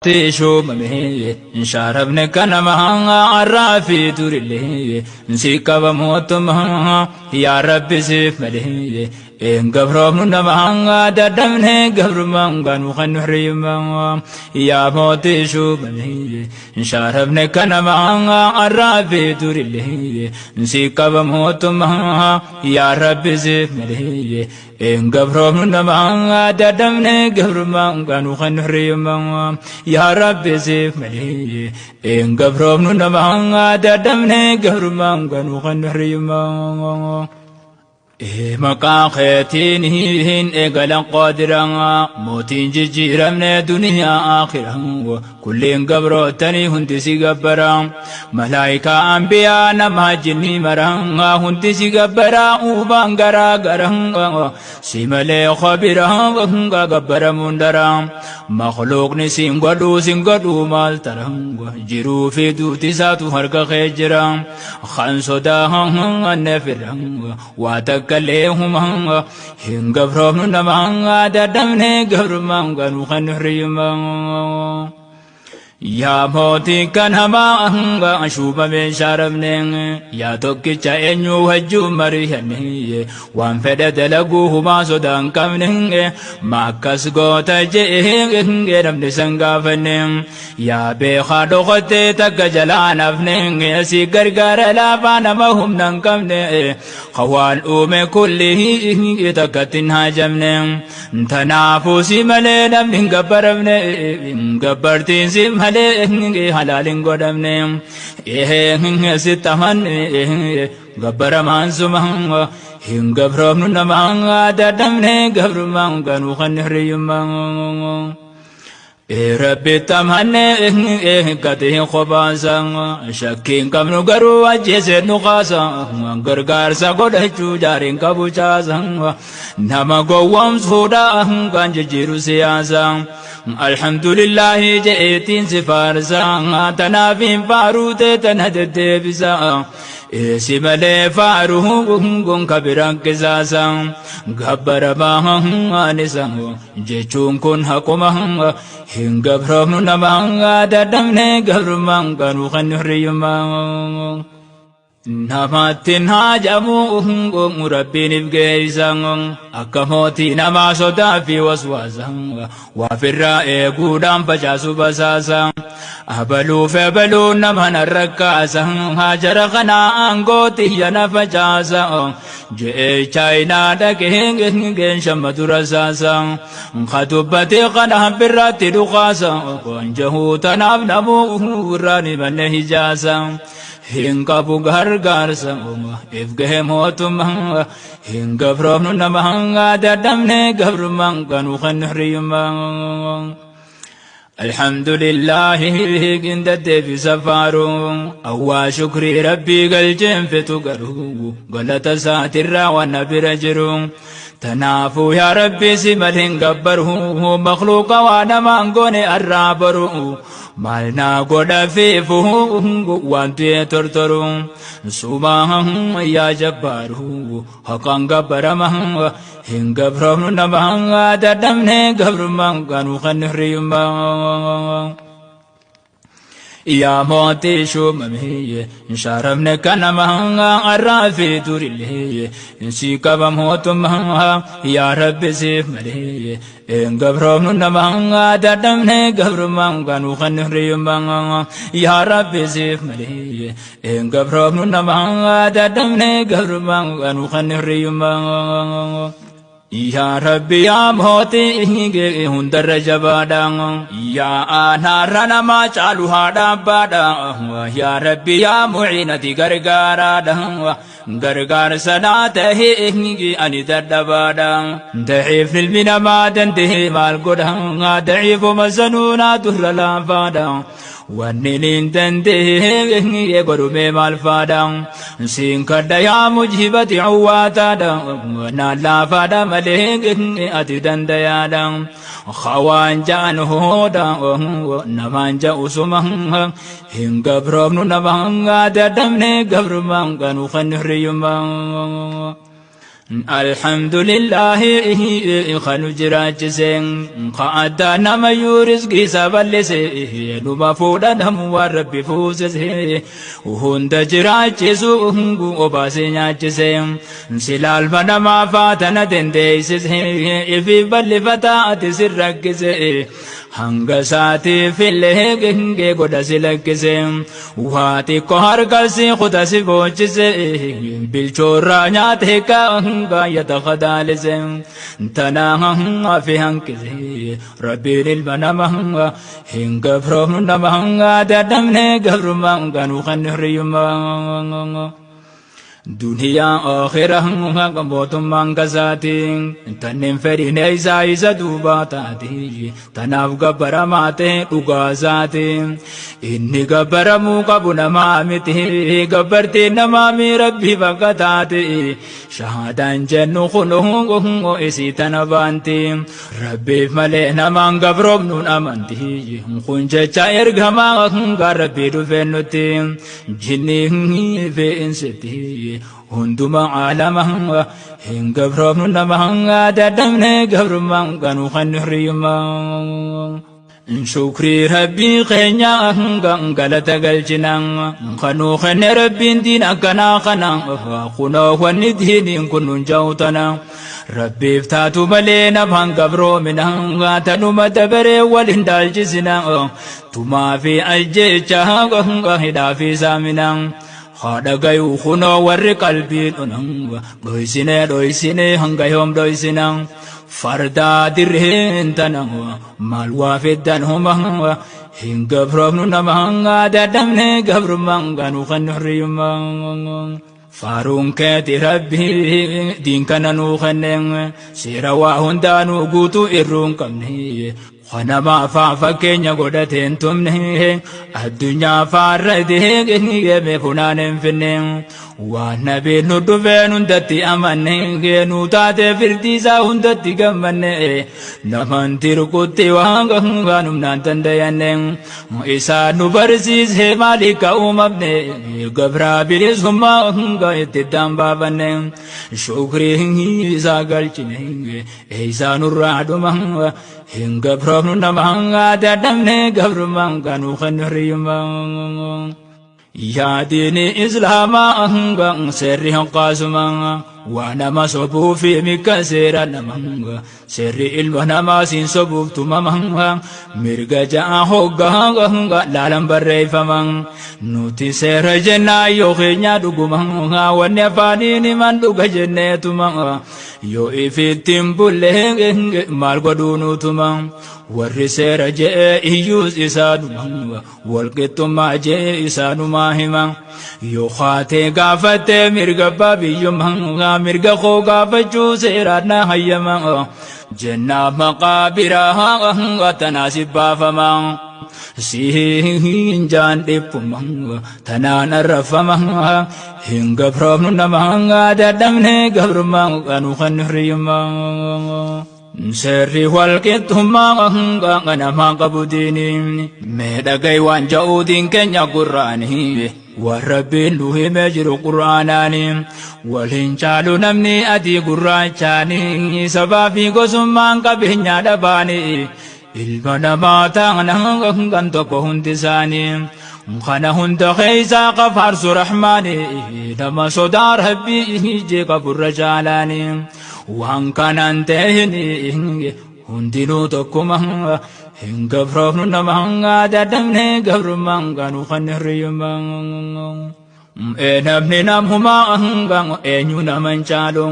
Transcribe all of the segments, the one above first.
Shuumame sharafne kanama arraa fi durillee si qaba mootummaa yaa Rabbi siif malee een gabroomnu nama dadhabne gabrummaan gaanu kan hiriyummaa yaa mootii shuumame sharafne kanama arraa fi durillee si qaba mootummaa yaa Rabbi siif malee een gabroomnu nama dadhabne gabrummaan gaanu kan hiriyummaa yaa Rabbi siif malee een gabroomnu nama dadhabne gabrummaan gaanu kan hiriyummaa. Maqaa keetiin hin eegalan qaadiraa mootiin jijjiiramne duniyaa akhiraa kulliin gabrootanii hundi si gabbaraa malaayikaa ambiyaa namaa jinnii maraa hundi si gabbaraa uubaan garaa garaa si malee khabiraa gabbaramuun daraa makhluuqni siin godhuu siin godhuu maal taraa jiruu fi duuti isaatu harka kee jira kan sodaa firra waa takka illee humaa hin gabroomnu namaa dadhabne gabrummaan ganuu kan hiriyummaa. Yaa mootii kan hamaa shuubamee shaarabne yaa tokkicha eenyu wajjin mari'anne waan fedhe dalaguu humaa sodaa hin qabne ma akkas goota je'ee namni san gaafanne yaa beekaa dhokottee takka jalaa nafne si gargaara laafaa nama humna hin qabne hawaan uume kulli takkatti hin haajamne tanaafuu si malee namni hin gabbaramne gabbartiin si malee halaal hin godhamne sitti amanne gabbaramaan suma hin gabroomnu namaa dadhabne gabrummaan ganuu kan hiriyummaa. Rabbi tamanne gatii kophaasa shakkiin qabnu garuu ajjeesee nu kaasa gargaarsa godhachuu jaariin qabu caasa nama gowwoomsuudha kan jijjiiru siyaasa alhamdulillahi je'eetiin si faarsa tanaaf hin faaruute tana deddeebisa si malee faaruu gonka biraan qisaasa gabbaramaa anisa jechuun kun haquma hin gabroomnu nama dadhabne gabrummaan ganuu kan hiriyummaa. Namatti hin haajamu rabbiin if geessa akka mootii namaa sodaa fi waswaasa waafirraa eeguudhaan facaasu basaasa abaluuf abaluu nama narrakkaasa haajara kanaa aangoo xiyya na facaasa je'ee chaayinaa dhaqee geenshamma dura saasa ka dubbatee kana birraatti dhukaasa jahuu tanaaf namuu irraan himanne hijaasa. Hin qabu gargaarsa if gahe mootummaa hin gabroomnu nama dadhabne gabrummaan ganuu kan hiriyummaa. Alhamdulillahi gindadde fi safaaru awwaa shukrii rabbii galcheen fetu garuu galata isaatirraa waan bira jiru. Tanaafuu yaa rabbi si malee hin gabbaru makhluuqa waa namaan goone arraa baru maal naa godha feefu waan tu'ee tortoru sumaa yaa jabbaaru haqaan gabbarama hin gabroomnu nama dadhabne gabrummaan ganuu kan hiriyummaa. Yaa mootii shuumame sharafne kanama arraa fi durillee si qaba mootummaa yaa Rabbi siif malee een gabroomnu nama dadhabne gabrummaan ganuu kan hiriyummaa yaa Rabbi siif malee een gabroomnu nama dadhabne gabrummaan ganuu kan hiriyummaa. Yaa Rabbi yaa mootii hundarra jabaadha. Yaa aanaarra namaa caalu haadha abbaadha. Yaa Rabbi yaa muciinati gargaaraadha. Gargaarsa naa tahee ani dadhabaadha. Daciif ilmi namaa danda'ee maal godha. Daciifuma sanuu naa durra laafaadha. Wanni niin danda'ee godhumee maal faadha. Siin kadha yaa mujibati awwaataadha. Naan laafaadha malee ati dandayaadha. Hawaan ja'an hooda namaan ja'u suma hin gabroomnu nama dadhabne gabrummaan ganuu kan hiriyummaa. Alhamdulillaahi ka nu jiraachise, ka addaa namayyuu rizqii isaa bal'ise, numa fuudha namu waan Rabbi fuusise, hunda jiraachisu obaasee nyaachise, silaalma namaa faatana dandeessise, ifi bal'ifataa ati si rakkise, hanga isaatiif illee gengee godha si lakkise, waa xiqqoo harka si kuta si boochise, bilchoorraa nyaate gaayata kadaalise, tanaa fi hanqise Rabbiin ilma nama hin gabroomnu, nama dadhabne gabrummaa ganuu kan hirriyyummaa. Duniyaa akhira mootummaan kasaati, tanneen fedhiin isaa isa duubaa taati, tanaaf gabbaramaa ta'e dhugaa isaati. Inni gabbaramuu qabu namaa miti, gabbartiin namaa mi Rabbii bakka taate. Shahaadaan jennu kun isii tana baanti, Rabbiif malee namaan gabroomnuun amanti. Kun jecha ergamaa gaar Rabbii dhufeen nutti jinnii fi insitti hunduma caalama hin gabroomnu, nama dadhabne gabrummaan ganuu kan hirriyyummaa. Shukrii Rabbii keenya galata galchina, kanuu kenne Rabbiin diin akkanaa kana, kunoo wanni diiniin kun nun jawtana. Rabbiif taatu malee namaan gabroomina, tanuma dabaree wal hin dhaalchisina, tumaa fi ajjeecha hidhaa fi saamina. Haadha gayuu kunoo warri qalbii dhunan, dhoysine dhoysine hanga yoom dhoysina? Fardaa dirreen tana maal waa fiddan homa hin gabroomnu, nama dadhabne gabrummaan ganuu kan hirriyyummaa. Faaruun keeti Rabbi diin kana nuu kenne, seera waa hundaanuu guutuu irruu hin qabne, kanama afaan fakkeenya godhateen tumne, addunyaa faarra deemee funaan hin finne. Waan nabiin nu dhufeen hundatti amanne, nuu taatee firdii isaa hundatti gammanne, naman tirkutti waan humnaan dandayanne, isaan nu barsiise maali ka uumamne, gabraa bilisummaa hanga itti dambaafanne, shukrii isaa galchine isaa nurraa dhuma hin gabroomnu, nama dadhabne gabrummaan kanuu kan hirriyyummaa. Yaa diini Islaamaa hanga seerri hanqaasuma waa nama sobuu fi mikka seera nama, seerri ilma namaa siin sobuuf tumama, mirga ja'a hoggaa laalan barreeffama. Nuti seera jennaa yoo keenya dhuguma, wanni afaaniin himan dhuga jenneetuma, yoo ifittiin bulle maal godhuu nutuma? Warri seera je'ee iyyuus isaanuma, walqixxummaa jee isaanumaa hima. Yoo haatee gaafattee mirga abbaa biyyummaa, mirga koo gaafachuu seeraan na hayyama jennaa, maqaa biraa tanaa si baafama, siin jaan dhiphuma tanaan arrafama. Hin gabroomnu, nama dadhabne gabrummaa kanuu kan hirriyyummaa. Seerri walqixxummaa namaa qabu diini, mee dhaga'i waan ja'uutiin keenya gurraani, waan Rabbiin nu himee jiru qur'aanaani. Waliin caalu namni adii gurraachaani, sabaa fi gosummaan qabeenyaa dhabaani, ilma namaa ta'an kan tokko hundi isaanii. Kana hunda keessaa qafaarsu Rahmaani, nama sodaa Rabbii jee qaburra jaalaani. Waan kanaan ta'een hundinuu tokkuma, hin gabroofnu, nama dadhabne gabrummaan ganuu kan hirriyyummaa. Namni namumaa eenyu naman caalu,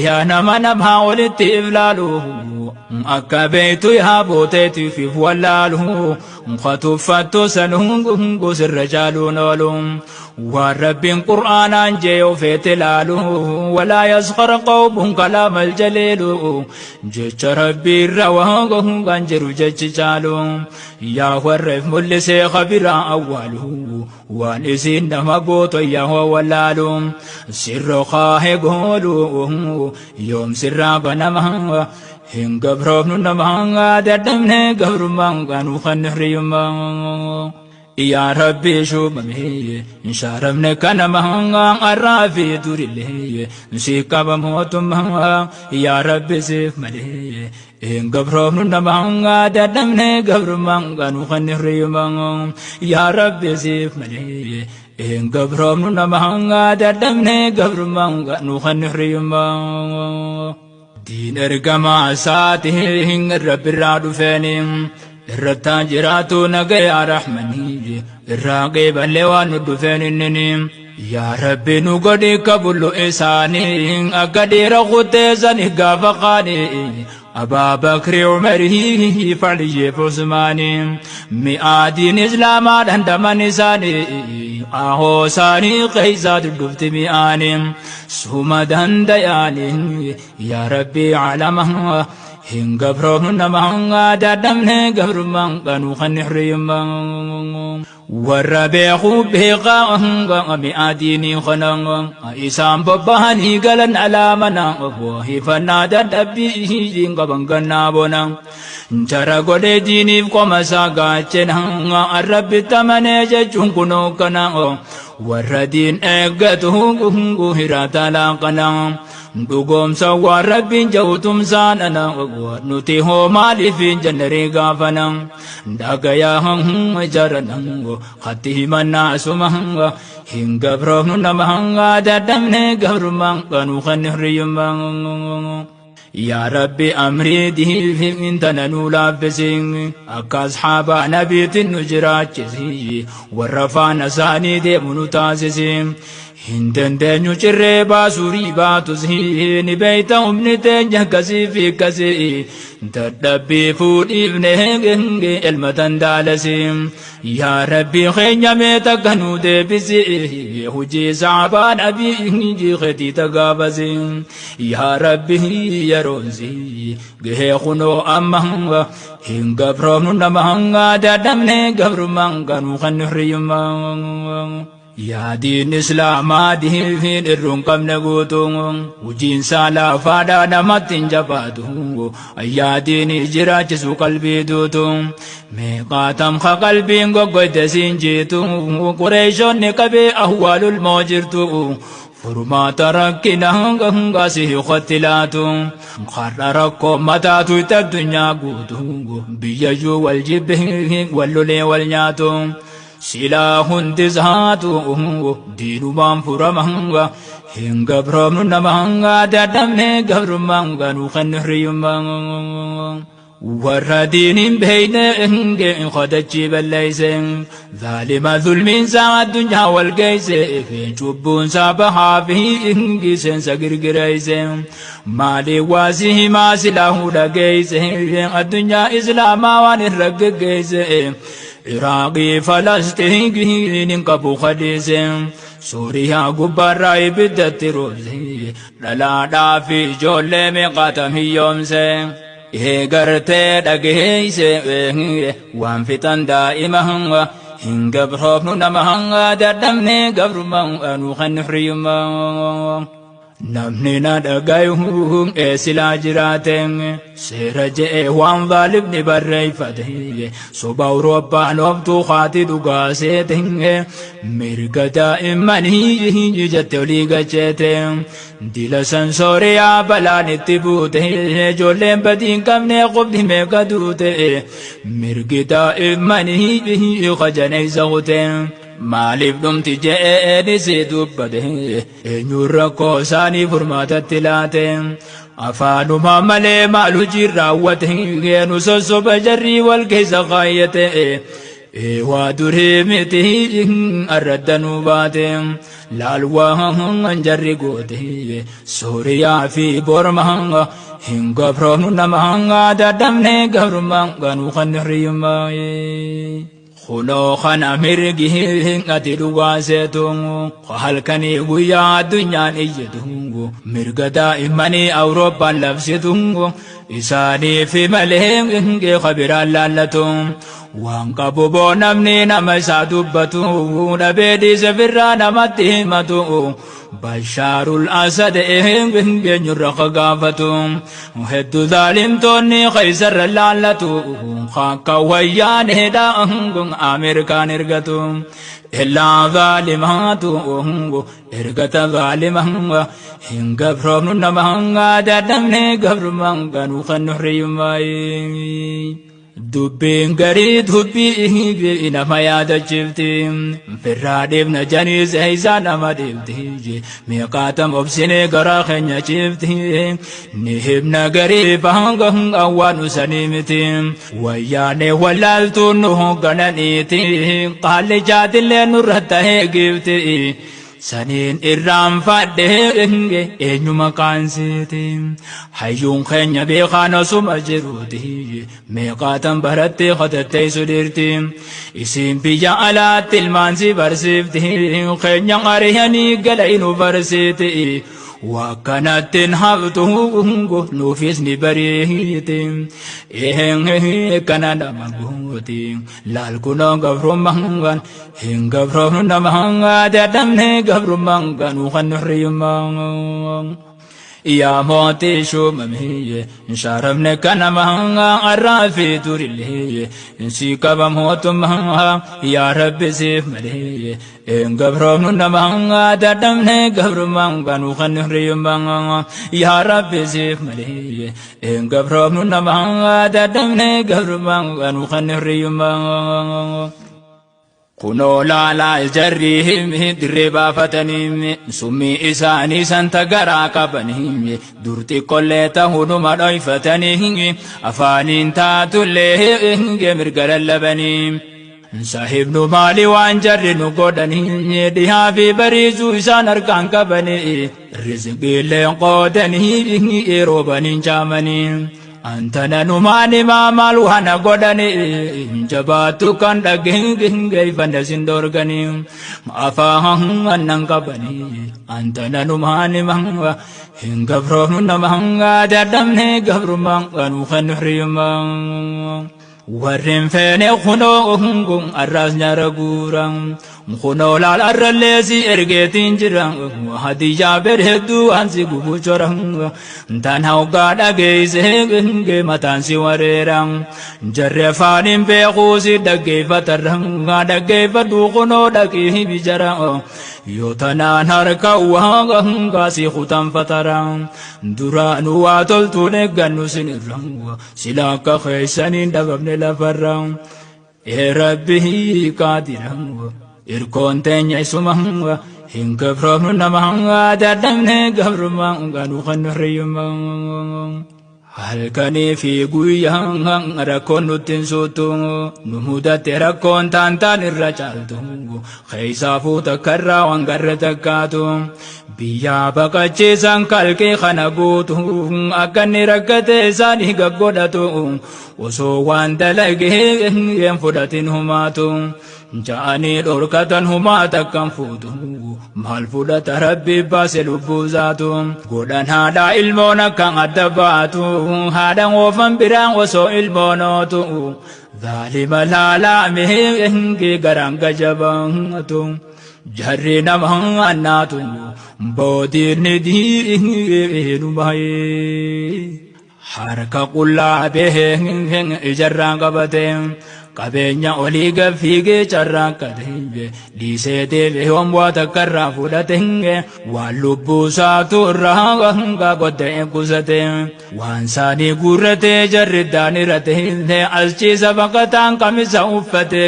yaa nama namaa walitti iflaalu, akka beektu yaa booteetiif if wallaalu, katuffattu sanuu sirra caaluun oolu. Waan Rabbiin qur'aanaan jee yoo feete laalu, walaa yaskhar qawmun kalaama aljaliilu, jecha Rabbii irra waan kan jiru jechi caalu. Yaa warreef mul'isee kabiraa awwaalu, waan isiin nama gooto yaa wallaalu, sirra kaahe goolu yoom sirraa banama? Hin gabroofnu, nama dadhabne gabrummaan kanuu kan hirriyyummaa. Yaa Rabbi shuumame hin shaaramne kanama har'aa fi durillee si qaba mootummaa yaa Rabbi siif malee hin gabroomnu nama dadhabne gabrummaan nu kan hirriyumaa yaa Rabbi siif malee hin gabroomnu nama dadhabne gabrummaan nu kan hirriyumaa. Diin ergamaa isaatiin Rabbirraa dhufeeni irrattaan jiraatu nagayaa rahmanii irraa qeeballee waan nu dhufeen innini. Yaa Rabbi nu godhi kabullu isaanii akka dhiira kutteessani gaafa qaanii Abaa Bakri Umarii Faliyyeef Usmaanii mi'aa diin Islaamaa dhandhaman isaanii ahoo isaanii keeysaa dhufti mi'aanii suma dandayanii yaa Rabbi alama hin gabroomnu nama dadhabne gabrummaan qanuu kan hirriyummaa warra beekuu beekaa mi'aa diinii kana isaan bobbahanii galan alaa mana hifannaa dadhabbii hin qaban gannaa bona jara godhee diiniif qoma isaa gaachena Rabbitti amanee jechuun kunoo kana warra diin eeggatu hiraata laaqana dhugoomsa waan Rabbiin jedhu tumsaan ana nuti hoo maaliif hin jennee gaafana dhagayaa jarana hatti himannaa suma hin gabroofnu nama dadhabne gabrummaan qanuu kan hirriyummaa. Yaa Rabbi amrii diin tana nuu laaffisi akka asxaabaa nabiitiin nu jiraachisi warra faana isaanii deemu nu taasisi. Hin dandeenyu cirree baasuu riibaatus ni beeyta humni teenya akkasii fi akkasii dadhabbii fuudhiifne ilma dandaalasi. Yaa Rabbi keenya mee takka nuu deebisi hojii saabaa nabii keetii tagaafasi. Yaa Rabbi yeroonsi gahee kunoo amma hin gabroomnu nama dadhabne gabrummaan kanuu kan hirriyummaa. Yaa diin Islaamaa diin irruun qabne guutuu hojiinsaa laafaadhaa namatti hin jabaatu yaa diin jiraachisu qalbii duutu meeqaatam ka qalbiin goggoyte siin jiitu Qureeshonni qabee awwaalul moo jirtu furmaata rakkina hangasii kotti laatu har'a rakkoo mataatu itti addunyaa guutu biyyayyuu wal jibbe wal lolee wal nyaatu. Silaa hundi isaatu diinumaan furama hin gabroomnu nama dadhabne gabrummaan ganuu kan hirriyummaa. Warra diin hin beekne qodachii balleeyse zaalima zulmiinsaa addunyaa wal geeyse cubbuunsaa bahaa fi seensa girgireeyse maalii waasii himaa silaa hudha geeyse addunyaa islaamaa waan irra geggeeyse. Iraaqii Falastiin hin qabu hadiise Suuriyaa gubbaarraa ibiddatti roobse dhalaadhaa fi ijoollee meeqaatam hiyyoomse eegartee dhageeyse waan fixan daa'ima hin gabroofnu nama dadhabne gabrummaa nu kan hirriyummaa. Namni na dhagayu silaa jiraate seera je'e waan zaalimni barreeffate soba Awurooppaan ooftuu haati dhugaa seete mirga daa'immanii jette olii gacheete dila san Sooriyaa balaan itti buute ijoolleen badii hin qabne qubni meeqa duute mirgi daa'immanii kajaneessa kute. Maaliif dhumti je'ee si dubbate eenyuun rakkoo isaanii furmaatatti laate afaanuma malee maal hojii raawwate nu sossoba jarrii wal keessa kaayyate waa durii miti arraddanuu baate laal waan jarri goote Sooriyaa fi Borma hin gabroomnu nama dadhabne gabrummaan ganuu kan hirriyummaa. Kunoo kana mirgi ati dhugaa seetu halkanii guyyaa addunyaan iyyitu mirga daa'immanii Awurooppaan labsitu Isaaniifi malee ka biraan laallatu. Waan qabu boo namni nama isaa dubbatu dhabee dhiise firraa namatti himatu. Bashaarul Asad eenyurra ka gaafatu. Hedduu zaalimtoonni keeysarra laallatu. Akka wayyaaneedha Ameerikaan ergatu. Illaa zaalimaatu ergata zaalima hin gabroomnu nama dadhabne gabrummaan ganuu kan nuhriyummaa. Dubbiin garii dubbii nama yaadachiifti. Firraa dhiifna janiis eeysaa nama dhiifti. Meeqaatam obsinee garaa keenya ciifti. Ni himna garii baanga waan usanii miti. Wayyaanee wallaaltuun nu hooggananiiti. Qaalli jaatillee nurra ta'ee giifti. Saniin irraanfadhe eenyu maqaan siiti. Hayyuun keenya beekaan osuma jiruuti. Meeqaatan barattee qotatteessu dhiirti. Isiin biyya alaatti ilmaan si barsiifti. Keenya ari'anii gala inu barsiiti. Waa kanatti hin haftu nuufis ni bariiti. Kana nama gooti. Laal kunoo gabrummaan hin gabroomnu nama dadhabne gabrummaan ganuu kan nuhriyummaan. Yaa mootii shuumamee shaarabne kanama arraa fi durillee si qaba mootummaa yaa rabbi siif malee hin gabroomnu nama dadhabne gabrummaan ganuu kan nuhriyummaan yaa rabbi siif malee hin gabroomnu nama dadhabne gabrummaan ganuu kan nuhriyummaan. Kunoo laalaa jarri dirree baafatanii summii isaanii santa garaa qabanii dur xiqqollee ta'uudhuma dhoyfatanii afaaniin taatullee mirga lallabanii. Saahibnu maali waan jarri nu godhanii dhihaa fi bariisuu isaan harkaan qabanii rizqiillee qoodanii roobaniin jaamanii. Antana numaan himaa maal waana godhanii jabaattu kan dhaggeeffanne sin dorganii afaan annan qabanii antana numaan himaa hin gabroomnu nama dadhabne gabrummaan kanuu kan hiriyummaa. Warreen feene kunoo arraas nyaara guura kunoo laal arrallee si ergeetiin jira hadiyyaa bareedduu waan si gubuu chora tan hoggaa dhageessee mataan si wareera jarri afaaniin beekuu si dhaggeeffatarra dhaggeeffadhu kunoo dhaqii bijara yoo tanaan harka waa si kutanfatara duraanuu waa toltuun eeggannu sinirra sila akka keessaniin dhabamne lafarra ee rabbi qaadira irkoon teenya isuma hin gabroomnu nama dadhabne gabrummaa ganuu kan hirriyyummaa. Halkanii fi guyyaan rakkoon nutti hin suutu nu mudate rakkoon taantaan irra caaltu keessaafuu takka irraa waan garra takkaatu biyyaa baqachiisan kalqii kana guutu akka inni rakkate isaanii gaggodhatu osoo waan dalagee hin fudhatin humaatu ja'anii dhorkatan humaa takkan fuutu maal fudhata rabbi baase lubbuu zaatu godhan haadha ilmoon akka adda baatu haadha oofan biraan osoo ilmoon ootu zaalima laalaa garaan gajabaatu jarri nama annaatu boodiin diinu baay'ee. Harka qullaa bahee ijarraan qabate qabeenya olii gad fiigee carraaqqate dhiisee deebi'ee homboo takka irraa fudhate waan lubbuu isaatu irraa qottee qusate waan isaanii guurrate jarri daanirate as ciisa baqataan qamisa uffate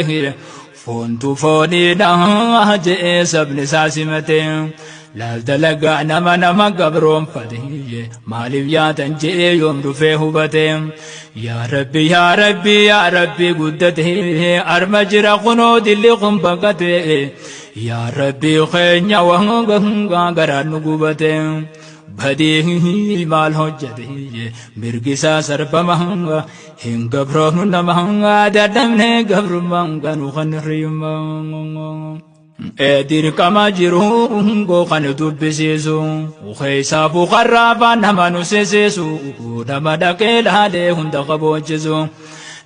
foontu fooniidha je'ee sabni isaa simate laal dalagaa nama nama gabroonfate maaliif yaatan je'ee yoom dhufee hubate yaa rabbi yaa rabbi yaa rabbi guddate arma jira kunoo dilli kun baqate yaa rabbi keenya waan garaan nu gubate badii maal hojjete mirgisaa sarbama hin gabroomnu nama dadhabne gabrummaan ganuu kan hirriyyummaa. Dirqama jiru kan dubbisiisu keessaafuu karraafaa nama nu seseesu nama dhaqee laalee hunda qaboochisu.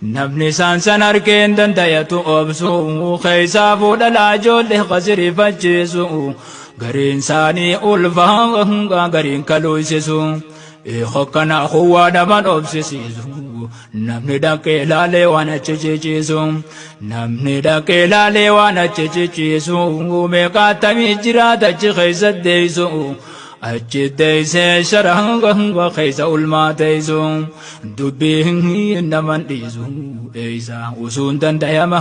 Namni isaan san arkeen dandayatu obsu keessaafuu dhalaa ijoollee qasiriifachiisu gariin isaanii ulfaa gariin kaluusisu. Hokkana huwwaa naman obsisiisu namni dhaqee laalee waan achi ciciisu namni dhaqee laalee waan achi ciciisu meeqaatamii jiraata achi keessa deessu achi deessee shara keessa ulmaa teessu dubbii naman dhiisu eessa usuun dandayama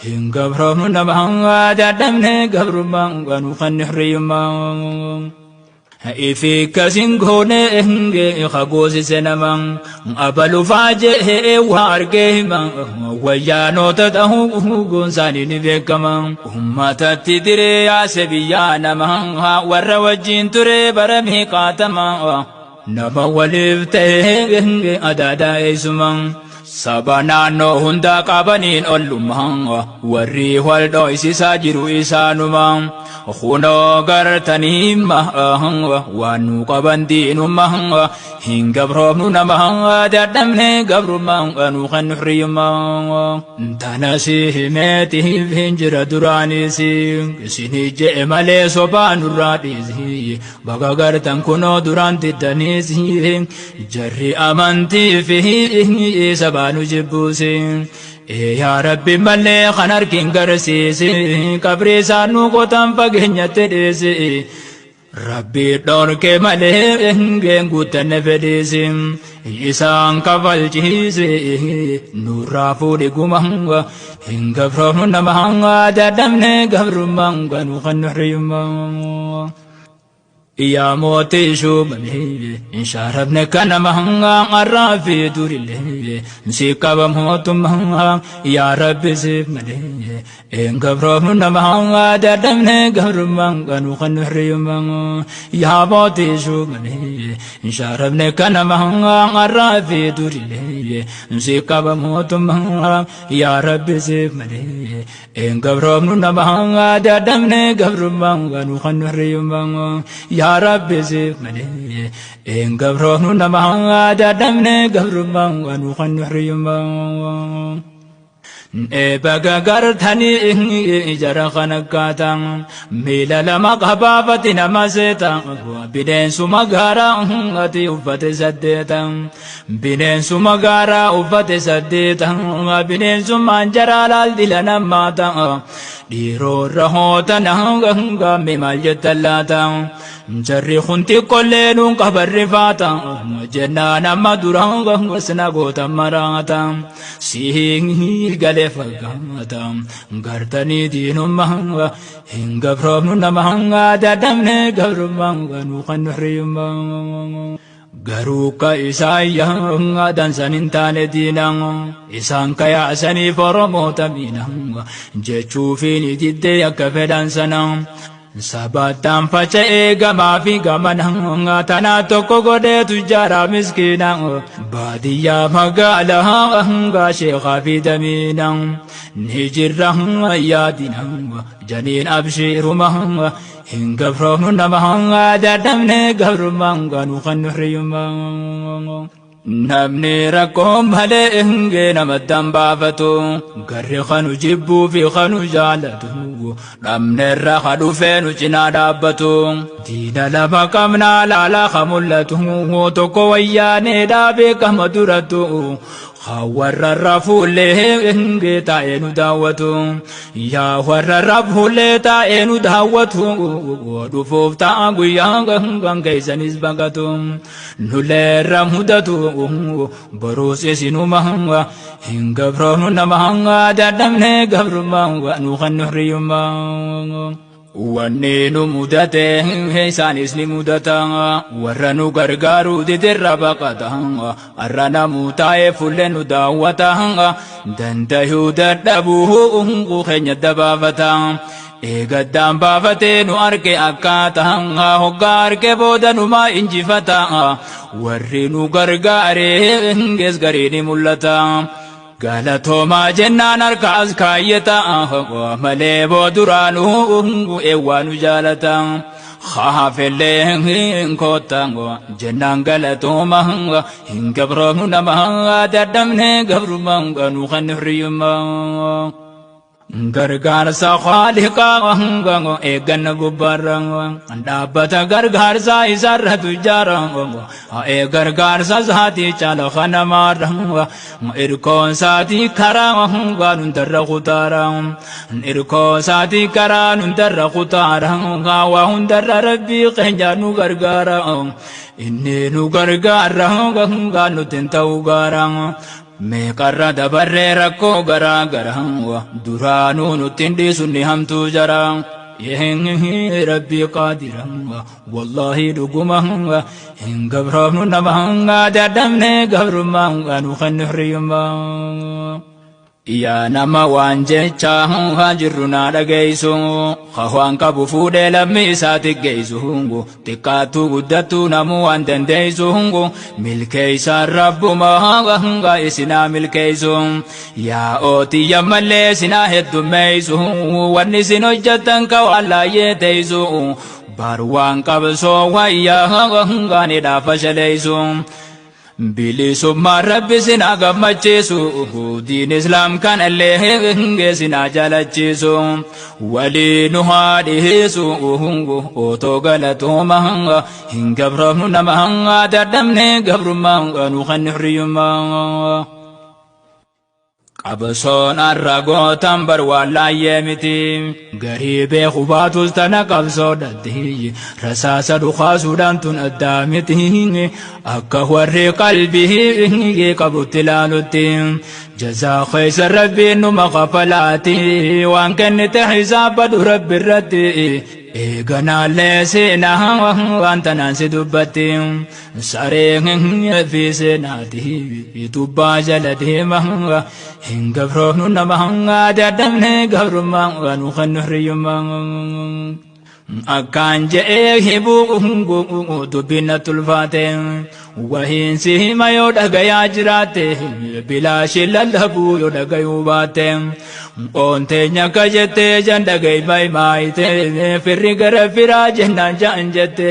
hin gabroomnu nama dadhabne gabrummaa nu kan hirriyyummaa. Ifi kasin goone hagoosise nama abalu faajee waa argee hima wayyaanota ta'uu goonsaanii ni beekama. Uummatatti diree yaase biyyaa nama warra wajjin ture bara meeqaatama nama waliif ta'ee adaadaa eessuma. Saba naannoo hundaa qabaniin ollummaa warri wal dho'isisaa jiru isaanuma. Kunoo gartanii waan nu qaban diinummaa hin gabroomnu nama dadhabne gabrummaa nu kan hurriyyummaa. Tana si himeetiif hin jira duraanis isinii je'e malee sobaa nurraa dhiisi baga gartan kunoo duraan diddaniis jarri amantii fi sabaa nu jibbuusi. Yaa Rabbi malee kan harkin garsiisi qabrii isaan nu qotan fageenyatti dhiisi. Rabbi dhorke malee geen guuttanne fedhiisi isaan kafalchiisi nurraa fuudhi guma hin gabroomnu nama dadhabne gabrummaa nu kan nuhriyyummaa. Yaa mootii shuumamee shaarabne kanama har'aa fi durillee si qaba mootummaa yaa Rabbi siif malee hin gabroomnu nama dadhabne gabrummaa nu kan hirriyyummaa. Yaa mootii shuumamee shaarabne kanama har'aa fi durillee si qaba mootummaa yaa Rabbi siif malee hin gabroomnu nama dadhabne gabrummaa nu kan hirriyyummaa. Yaa Rabbi siif malee hin gabroomnu nama dadhabne gabrummaa nu kan hirriyyummaa. Baga gartanii jara kan akkaataa miila lama qabaafati nama seeta bineensuma gaaraa ati uffate saddeeta bineensuma gaaraa uffate saddeeta bineensummaan jaraa laal dila namaata dhiiroorra hootana gaamme maal jettan laata jarri kun xiqqollee nuun qabarri faata jennaan amma dura wasna goota maraata sii galee fakkaata gartanii diinummaa hin gabroomnu nama dadhabne gabrummaa nu kan hirriyyummaa. Garuu ka isaan dansan hin taane diina isaan kayaasaniif Oromoota miina jechuufiin diddee akka fedhan sana. Sabataan faca'ee gamaa fi gamana tanaa tokko godheetu jara miskiina baadiyyaa magaalaa hangaa sheekaa fi damiina ni jirra yaadina janiin abshiiruma hin gabroomnu nama dadhabne gabrummaa nu kan hirriyyummaa. Namni rakkoo malee hingee namatti hambaafatu garri kanu jibbuu fi kanu jaalatu dhabnerra ka dhufee nu cinaa dhaabbatu diina lama qabnaa laalaa ka mul'atu tokko wayyaanee dhaabee kama durattu warra fuullee hingee taa'ee nu daawwatu yaa warra fuullee taa'ee nu daawwatu dhufuuf ta'a guyyaa kan keessanis baqatu. Nuleerra mudatu boruus isinuma hin gabroomnu nama dadhabne gabrummaa nu kan hirriyyummaa. Wanni nu mudate isaanis ni mudata warra nu gargaaru didirra baqata har'a namuu taa'ee fuullee nu daawwata dandayuu dadhabuu keenya dabaafata. Eegaddaan baafatee nu arge akkaataa hoggaa arge booda numaa injifata warri nu gargaare gees garii ni mul'ata. Galatoomaa jennaan harkaas kaayyata malee booduraanuu eewwaa nu jaalata. Haafellee koota jennaan galatooma hin gabroomnu nama dadhabne gabrummaa nu kan hiriyummaa. Gargaarsa Khaaliqaa eegganna gubbaarra dhaabbata gargaarsa isarra tujjaara ee gargaarsa isaatii caala kanamaarra irkoon isaatii karaa waan hundarra kutaara irkoo isaatii karaa hundarra kutaara waa hundarra rabbii keenya nu gargaara inni nu gargaara nutti hin ta'u gaara. Meeqarra dabarree rakkoo garaa garaa duraanuu nutti hin dhiisu ni hamtuu jara. Rabbii qaadira wallaahi dhuguma hin gabroomnu nama dadhabne gabrummaa nu kan hiriyummaa. Yaa nama waan jecha jirru naa dhageessu waan qabu fuudhee lammii isaatti geessu xiqqaattuu guddattuu namuu waan dandeessu milkeessaan rabbuma hanga isinaa milkeessu yaa ootiyya mallee isinaa heddummeessu wanni isin hojjettan ka waan laayyee teessu bar waan qabsoo wayyaa hanga ni dhaafa shaleessu. Bilisummaan Rabbi sinaa gammachiisu diin islaam kanallee sinaa jaalachiisu walii nu haa dhiheessu otoo galatooma hin gabroomnu nama dadhabne gabrummaa nu kan hiriyummaa. Qabsoon har'a gootan bar waan laayyee miti. Garii beeku baatus tana qabsoodhatti. Rasaasa dhukaasuudhaan tun addaa miti. Akka warri qalbii qabutti ilaalutti. Jazaa keessa rabbiin numa kafalaati. Waan kennite hisaabadhu rabbi irratti. Eeganaallee seenaa waan tanaan si dubbatti. Sareen fi seenaati tubbaa jala deema. Hin gabroomnu nama dadhabne gabrummaa nu kan hiriyummaa. Akkaan je'ee hibuu dubbiin natti ulfaate. Wahiin si hima yoo dhagayaa jiraatte bilaashin lallabuu yoo dhagayuu baatte. Oonteenya akka jettee jan dhagayi maayite firri gara firaa jennaan ja'an jette.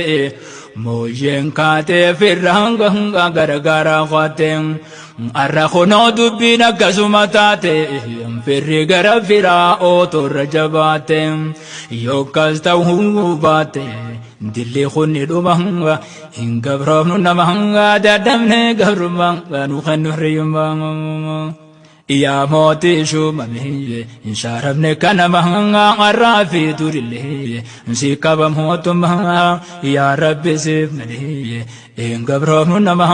Mooyyeen kaatee firra hanga gargaaraa kwaatte. Arra kunoo dubbiin akkasuma taate firri gara firaa ootorra jabaate. Yookaas ta'uu baate dilli kunni dhuma hin gabroomnu nama dadhabne gabrummaa nu kan hiriyummaa. Yaa mootii shuumame hin shaaramne kanama har'aa fi durillee si qaba mootummaa yaa rabbi siif malee hin gabroomnu nama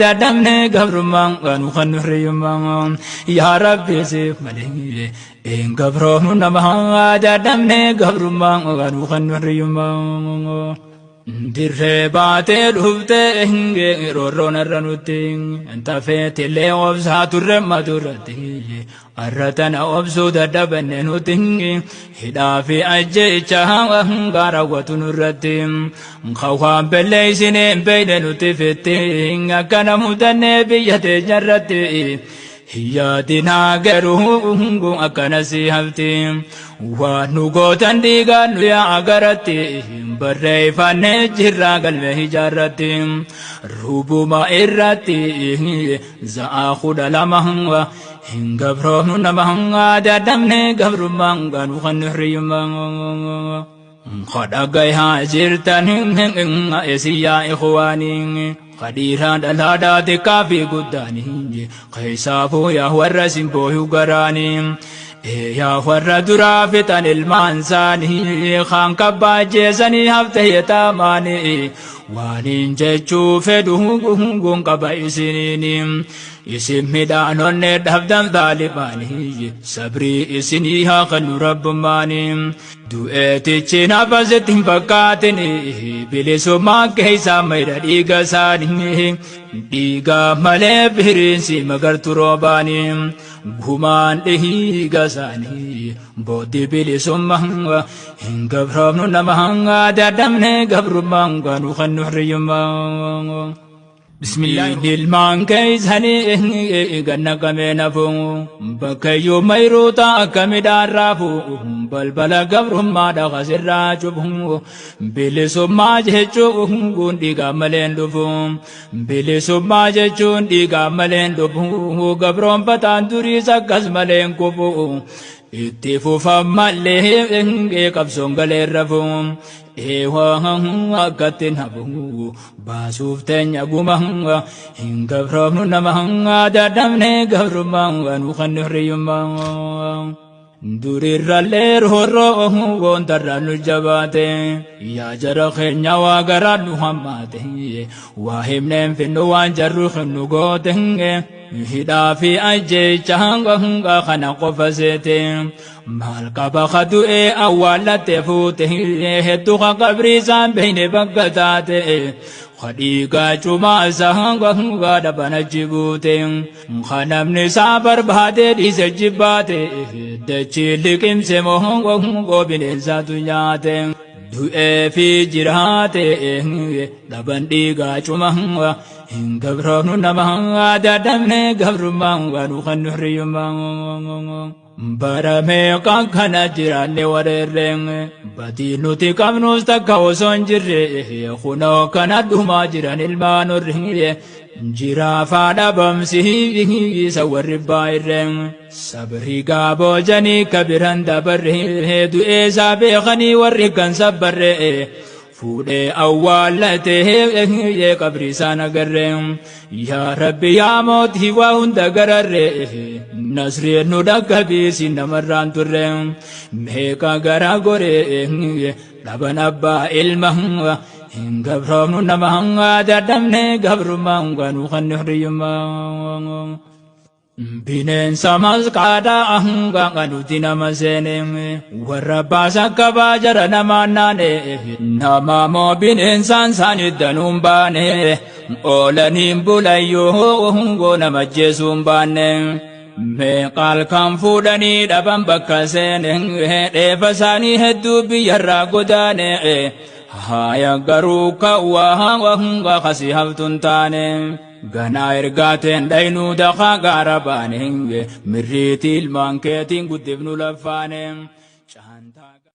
dadhabne gabrummaa nu kan hiriyummaa yaa rabbi siif malee hin gabroomnu nama dadhabne gabrummaa nu kan hiriyummaa. Dirree baatee dhuftee roorroon irra nutti tafeetillee obsaa turre madurratti har'a tana obsuu dadhabanne nuti hidhaa fi ajjeecha hanga raawwatu nurratti waan belleessinee hin beekne nuti fitti akkana mudannee biyya teenya irratti. Yaadinaa garuu akkana si hafti waan nu gootan dhiigaan nu yaa garatti barreeffannee jirra galme ijaarratti rubuma irratti za'a 12 hin gabroomnu nama dadhabne gabrummaan nu kan hiriyummaa. Kadhagayaa jirtan esiyyaa ikhwaanii kadhiiraan dhalaadhaa xiqqaa fi guddaanii keessaafuu yaa warra simbooyuu garaanii yaa warra duraa fixan ilmaan isaanii kaan kabbaa jeesanii hafte yetaamaanii waaniin jechuu fedhu hunguun qaba isiniini isin midhaan onnee dhabdan taalibaanii sabrii isinii haa kennu rabbummaanii. Du'eetichi nafasitti hin fakkaatin bilisummaa keessaa mayra dhiiga isaanii dhiiga malee firiinsi magartu roobaanii gumaan dhiiga isaanii booddi bilisummaa hin gabroomnu nama dadhabne gabrummaa nu kan nu hiriyummaa. Bismillah ilmaan keeysanii ganna qabee nafu bakkayyuu mayruuta akka midhaan raafu balbala gabrummaa dhaqasirraa cufu bilisummaa jechuun dhiigaa maleen dhufu bilisummaa jechuun dhiigaa maleen dhufu gabroonfataan duriis akkas maleen kufu itti fufan malee qabsoon galeen rafu eewaa akkatti nafu baasuuf teenya guma hin gabroomnu nama dadhabne gabrummaa nu kan hirriyyummaa. Durirrallee roorroo wontarra nu jabaate yaa jara keenya waa garaa nu hammaate waa himneen finnu waan jarru nu goote hidhaa fi ajjeecha hanga kana qofa seete maal qaba ka du'ee awwaallatte fuute hedduu ka qabrii isaan beeyne bakka taate ka dhiigaa cumaa isaa hanga dhaban achi buute ka namni isaa barbaade dhiise jibbaate dachii liqimse moo bineensaatu nyaate du'ee fi jiraate dhaban dhiigaa cuma hin gabroomnu nama dadhabne gabrummaa nu kan hirriyyummaa. Bara meeqa kana jiraanne wareerreen badii nuti qabnus takka osoo hin jirre kunoo kana dhumaa jiran ilmaan horri jiraafaa dhabamsiisa warri baay'irreen sabrii gaaboo kabiran dabarre du'eesaa beekanii warri kan sabbarre fuudhee awwaallatee qabrii isaan agarre yaa rabbi yaa mootii waa hunda gararre nasriin nu dhaqqabiisi namarraan turre meeqa gara goree dhaban abbaa ilma hin gabroomnu nama dadhabne gabrummaa nu kan hirriyyummaa. Bineensa masqaadhaa hanga nuti nama seene warra baasa qabaa jara namaan naane nama moo bineensaan isaanii danuun baane oolaniin bulayyoo hungoo nama jeesuun baanne. Meeqaal kan fuudhanii dhaban bakka seene dheefa isaanii hedduu biyyarraa godaane haaya garuu kawwaa hanga kasii haftuun taane. Ganaa ergaateen dhaynuu daqaa gaara baane mirriitii ilmaan keetiin guddifnu laffaane.